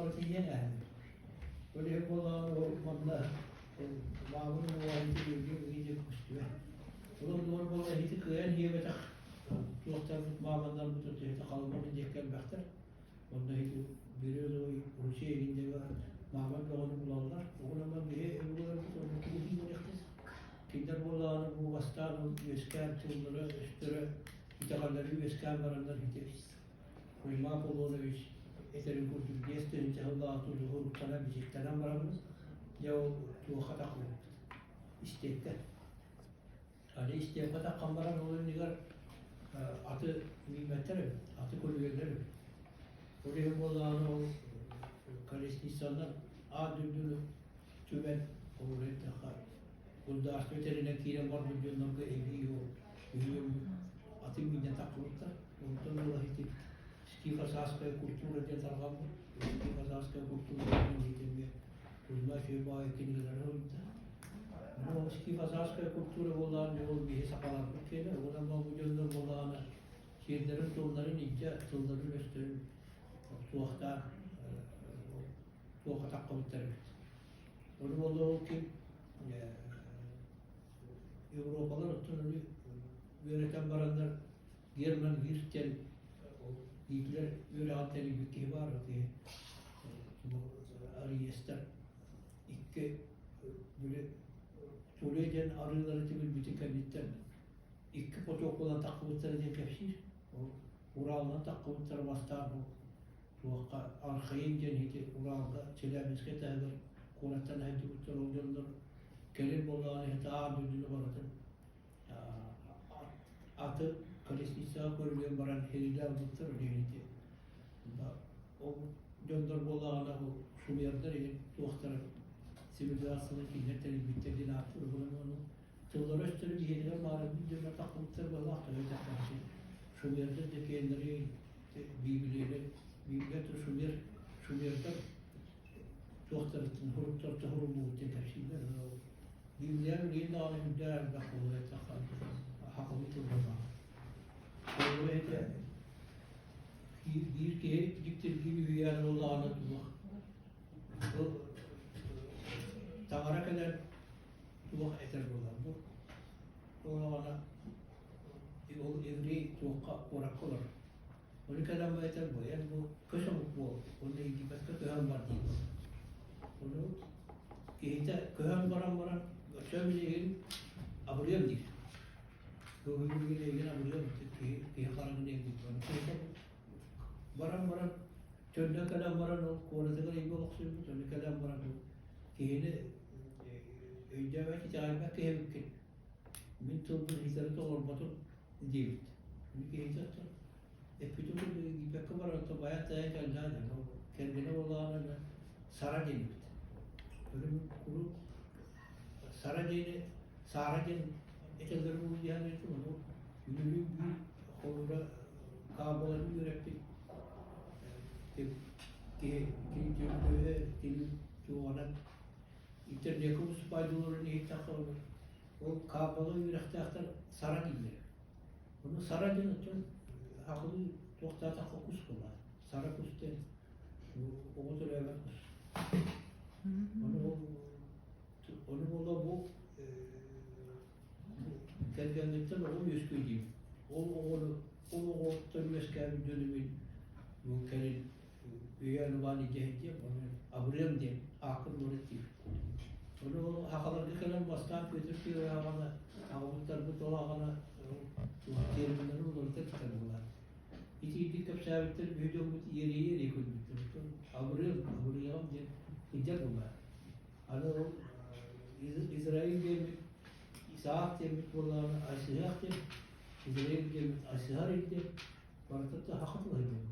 барыта иһэн ааһар. Ол иһин буоллаҕына ол манна маамын уҥуоҕун бииргэ бииргэ көстүбэт. Ол оннугар буолла иһити кыайан иһиэбэтэх туохтарбыт мааманнарбыт өтөһүтэ халыммын диэкки элбэхтэр. Онно иһити березовый ручей игин диэбэ мааман бөҕөнү булаллар. Оҕунаман биһи өбүгэлэрбит онно тугу диэхтис. Кинилэр буоллаҕына бу бастаан ол үөскээн тыллара, өстөрө, итэҕэллэрэ үөскээн бараннар ити Кузьма Аполлонович этэрин курдук 5000 сыллаах тулуһуруктанан бичиктэнэн бараммыт, дьэ ол туохха таххыбыт истиэпкэ. Аны истиэпкэ таххан баран ол иннигэр аты мииммэттэр эбит, аты көлүйэллэр эбит. Ол иһин буоллаҕына ол колесницанан аат дойдуну түмэн холобур эттэххэ государство тэринэн киирэн барбыт дьоннорго эбии ол үһүөн аты мииннэ таххыбыттар. Онтон ыла ити скифо-сааская культура диэн тарҕаммыт. Скифо-сааская культура диэн иһитимҥэ Кузьма Фебаев кинигэлэри суруйда. Ону скифо-сааская культура буоллаҕына дьэ ол биһи сахаларбыт киэнэ, уонна бу дьоннор буоллаҕына сиэрдэрин тылларын илдьэ, тылларын-өстөрүн туохтаан туохха таххыбыттар эбит. Ону буолла ол ким Европалар оттон ону үөрэтэн бараннар Герман Вирт диэн Гитлер үөрэҕин тэрийбит киһи баар киһи Ариестар икки били Туле диэн арыылары тимирбитин кэнниттэн икки поток буолан таххыбыттара диэн кэпсиир. Ол Уралынан таххыбыттара бастаан ол туохха Архаин диэн ити Уралга Челябинскай таһыгар куораттан сылдьыбыттар ол дьоннор кэлин буоллаҕына иһит аан дойдуну барытын аты колесницаҕа көрүлүөн баран хэриилэ ылбыттар үлэһити ол дьоннор буоллаҕына ол шумердар иһин туохтара цивилизацияны кинилэр тэрийбиттэр диэн ааттыыр уһунан ону тыллара өстөрү биһиэнигэр баарын дьоннор таххыбыттар быһалаах төһө тэхтэхти шумердар да киэннэри библияны библия шумер шумердар туохтарыттан хоруктартан хоруллубут диэн кэпсииллэр. Библия билигин даҕаны үрдээх элбэх буолуо эттэххэ хахылыы тыллар баар. Холобура этэ биир киһи дьиктиргии үһүйээн буоллаҕына туох бу таҥара кэлэн туох этэр буолар бу буоллаҕына ол еврей туохха куоракка олорор Ону кэлэн бу этэр бу эн бу көс омук буол, уонна Египетка көһөн бар диир. Ону киһитэ көһөн баран баран өссө билигин абырыам диир. Көһүлүгүн эйигин абырыам киһи киһи хараҕын диир. Ону киһитэ баран баран төннөн кэлэн баран ол куоратыгар эйгэ олохсуйбут, ону кэлэн баран бу киһини өйдөөбөт итэҕэйбэт киһи эбиккин. Мин тылбын итэри толорботум диэбит. Киһитэ эппитин курдук Египеккэ баран байа тайа кэллээн кэргэнэ буоллаҕына Сара диэбит. Куруук Сара диэни Сара диэн этэллэр буолуо диэн этим ону үнүрүү биир холобура каабыланы үөрэппит киһи кини туоҕунан интернеккэ уступаайдыыларын иһиттэххэ ол каабалы үөрэхтээхтэр Сара дииллэр. Ону Сара диэн оттон аҕылыы туохтаатахха кус буолар. Сара кус диэн оҕо төрөөбөт кус. Ону ол ону буола бу кэргэҥҥиттэн оҕо үөскүү диир. Ол оҕону ол оҕоттон үөскээбит дьону мин бу кэлин өйөөн улаан идиэһин диэн ону абырыам диэн ааккын уларыт диир. Ону ол сахаларга кэлэн бастаан Петр Первый аҕана аҕабыттарбыт ол аҕана терминнэрин уларыта түһэр буолар. Итиирдик кэпсээбиттэр биһи дьоммут иэрийэ-иэрийэ көрбүттэр. Оттон абырыам, абырыаҕым диэн сылдьар буолар. Аны ол Израиль диэммит, Исаак диэммит буоллаҕына Айсыһах диэн, Израиль диэммит Айсыһар диэн барыта да саха тыла диэн.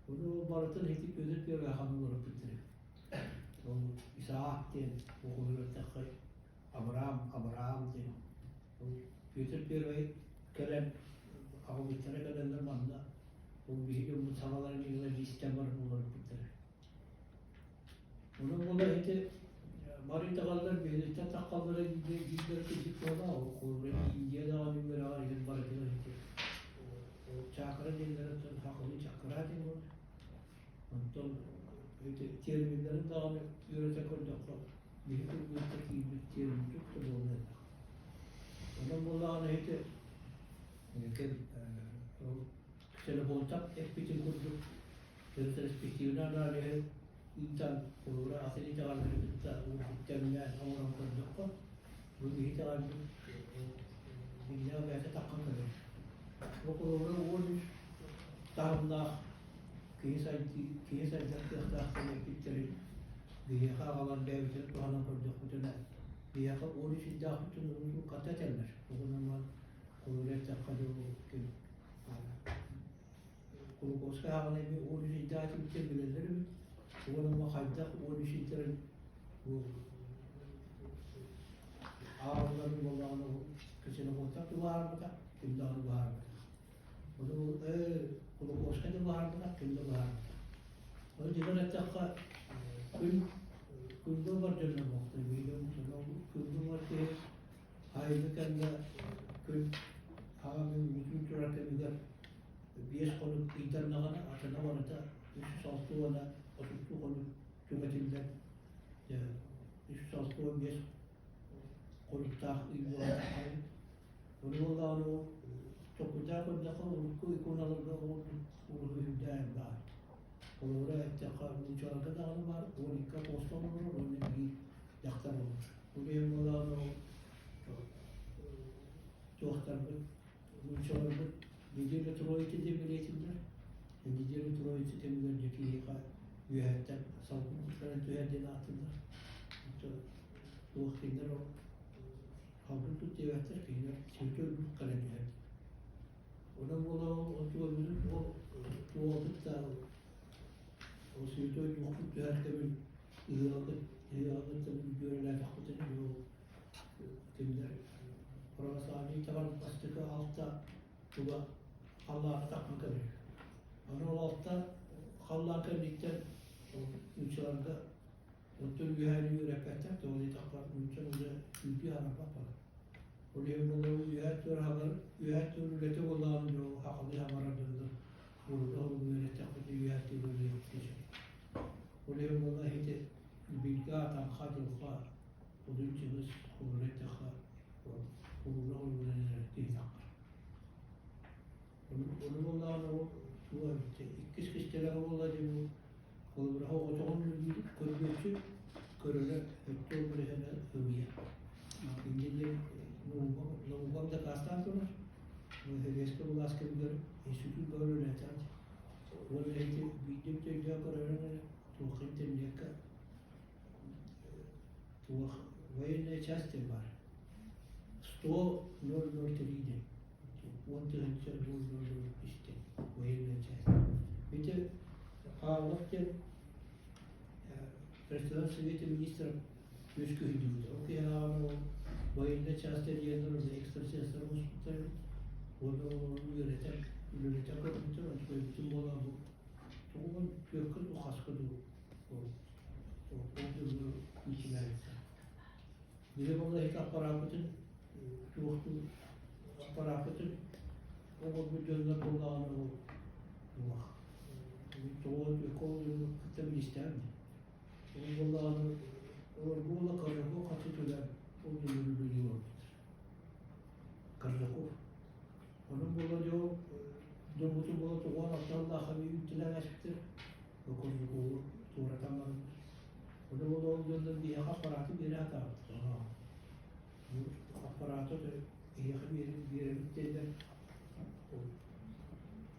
Ону ол барытын ити Петр Первый ахан уларыппыттар. Ол Исаак диэн оҕолору эттэххэ Авраам, Авраам диэн. Ол Петр Первый кэлэн аҕабыттара кэлэннэр манна ол биһи дьоммут саҥаларын иҥэрэ истэн баран уларыппыттара. Онон буола ити бары итэҕэллэр биһириттэн таххаллара дииллэр кырдьык буола ол холобура Индия даҕаны үөрэҕэр иһин барытыгар ити ол чакра диэннэр оттон хахылыы чакра диэн буолар. Онтон ити даҕаны үөрэтэ көрдөххө, биһи кыргыытта киирбит тиэрмин да буолуо элбэх. Онон буоллаҕына ити кэм Ксенофонтов эппитин курдук ретроспективнай аналиһы ыытан холобура атын итэҕэллэри кытта тэҥнээн оҥорон көрдөххө, бу киһи итэҕэлбит биллээх бэйэтэ таххан кэлэр. Бу холобура 13 таһымнаах киһи сайдыы, киһи сайдар кыахтаах диэн эппиттэрин биһиэхэ аҕалан бэйэбитин туһанан көрдөхпүтүнэ, биһиэхэ 13 ыйдаахпытын уһун хата этэллэр. Уһунан холобура эттэххэ дылы Кулуковскай аҕана эмиэ 13 ыйдаах этибиттэн билэллэр эбит. Уонна хайдах 13 ыйдарын бу ааҕылларын буоллаҕына Ксенофонтов быһаарбыта, ким даҕаны быһаарбата. Ону Кулаковскай да быһаарбатах, ким да быһаарбатах. Ону дьиҥэр эттэххэ, күн күҥҥэ бар дьоннор буолуохтар, күҥҥэ бар киһи айылгы кэмҥэ күн аҕам бүтүн турар кэмигэр 5 хонук ыйдардаҕына, атына барыта 306 уонна 32 хонук түҥэтиллэн, 365 хонуктаах ый буолан таххабыт. Ону буоллаҕына ол чокуйдаан көрдөххө, урукку иконаларга уруһуйдаан баар. Холобура эттэххэ, нууччаларга даҕаны баар, 12 апостол олорор уонна биир дьахтар олорор. Ол иһин буоллаҕына ол туохтарбыт, нууччаларбыт неделя троицы диэн бэлиэтииллэр. Неделя троицы кэмигэр дьэ киһиэхэ үөһэттэн салгын куттаран түһэр диэн ааттыыллар. Туох кинилэр ол Халгын тут диэбэттэр, кинилэр сиргэ өлбүт кэлэн түһэр. Онон буола ол туолбутун ол туолбут да ол святой духпут түһэр кэмин ыһыаҕыт ыһыаҕыт дьүөрэлээтэхпитинэ ол кинилэр православие итэҕэл бастакы алта тула халлааҥҥа таххан кэбиһэр. Аны ол алта халлаан кэнниттэн ол нууччаларга Оттон үөһээни үөрэппэттэр, тоҕо диэтэххэ, нуучча уже күүтүү аһарбат буолар. Ол иһин буоллар үөһээ туор аһалар, үөһээ туор үлэтэ буоллаҕына дьон хахалыы хаҥарар дьоннор урут ол үөрэттэхпитинэ үөһээ туор үлэлиэхпитин сөп. Ол иһин буолла ити билгэ, таҥха, дьылҕа, Одун Чыгыс холура эттэххэ, холура холура киһи таххар. Ону буоллаҕына ол туга эбит иккис кистэлэҥэ буолла дии бу холобура оҕотоҕун көрбүөччү көрөрө өттө бырыһына ымыйа. Инньэ диэн наукам дакаастаан турар. Сэбиэскэй былаас кэмигэр институт бөҕө үлэлээтэҕин уонна ити биирдэ эмит өйдөөн көрөрүн эрэ туохха интернекка туох военная часть диэн баар. 100 003 диэн 10 0 0 истэн военная часть. Ити Павлов диэн председатель Совета министров үс күһүннүбүт. Ол киһи ааҕан ол военная часть диэн экстрасенстар муспуттар эбит. Уонна олору үөрэтэн, үлэлэтэн көрбүттэр, онтукайбытын буолан бу тугун түөркэ дуу, хаска дуу ол ол иитилээбиттэр. Били буолла иһит аппарааппытын туохтуу аппарааппытын оҥорбут дьоннор буоллаҕына ол туох тоҕо түөккэ ол дьону кытта билистээн ол буоллаҕына олорго буола Коржаков хаччы төлөөн ол дьону үлэлии олорбуттар. Коржаков. Онон буола дьэ ол дьоммутун буола тоҕоон алталлаах эбии үттэлээн ааспыттар. Коржакову туоратан баран Ону буола ол дьоннор биһиэхэ аппарааты биэрэ сатаабыттар. Бу аппарааты эһиэхэ биэрэбит диэннэр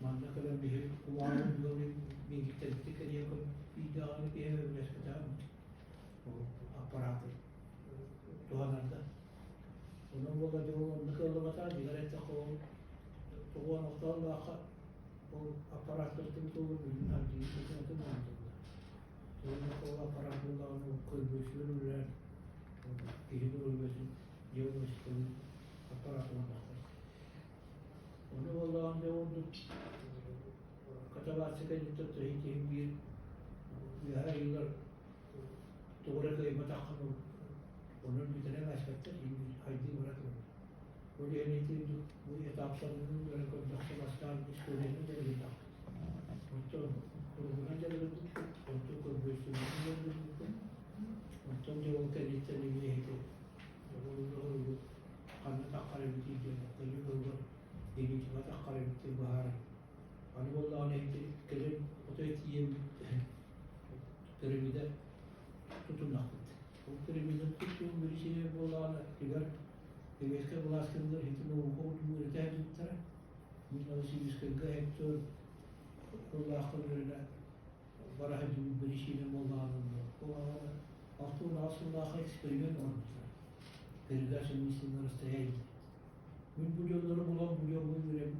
манна кэлэн биһи кумааҕы миигиттэн кэриэ биирдээҕи киһи үлэспэтэҕим ол аппарааты туһанарга. Онон буола дьэ ол онно кыаллыбатаҕа дьиҥэр эттэххэ ол тоҕуон охтооллооххо ол аппарааттартан тугу билин ардыйын Уонна ол аппараат буоллаҕына көрбүөччүлэр үлэлээн киһи доруобуйатын диагностиканы аппараат оҥордохтор. Ону буоллаҕына дьэ ордук каталация кэнниттэн иһин биир үөһэ ыйылар тоҕо эрэ кыайбатаххын онон бүтэрэн ааспаттар хайдыы бара турар. Ол иһин ити бу этаптарынан үөрэн көрдөххө бастаан историяны дьарыгырдахпыт. Онтон уругунан дьарыгырдыппыт, онтон көрбүөччүлэринэн дьарыгырдыппыт. Онтон дьэ ол кэнниттэн эмиэ ити ханна таххар эбитий диэн кэлин уолугар илиитигэр таххар эбит диэн быһааран аны буоллаҕына ити кэлин отой тиийэммит пирамида тутуннахпыт. Ол пирамида туттуу биричиинэ буоллаҕына тигэр Сэбиэскэй былаас кэмигэр ити наука үөрэтэ сылдьыбыттара. Мин Новосибирскайга Hector тыллаахха үөрэнэ бара сылдьыбыт биричиинэ буоллаҕына ол аҕа 68 сыллаахха эксперимент оҥорбуттара. Передача мысленного расстояния. Мин бу дьоннору булан бу дьоҥҥо үөрэн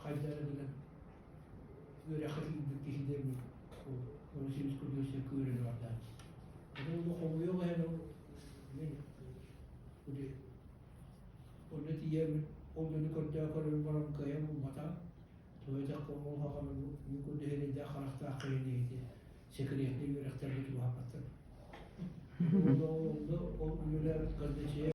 хайдах эрэ гынан үөрэххэ киирбит киһи диэммин ол Новосибирскай университекка үөрэнэ бардаан. Ону хомуйуох иһэн ол мин онно тиийэммин ол дьону көрдөөн көрөн баран кыайан булбатаҕым. Тоҕо диэтэххэ ол саҕана мин курдук эрэйдээх харахтаах киһини ити секретнэй үөрэхтэргэ чугаһаппаттар. Ол онно ол үлэлээбит казначейа.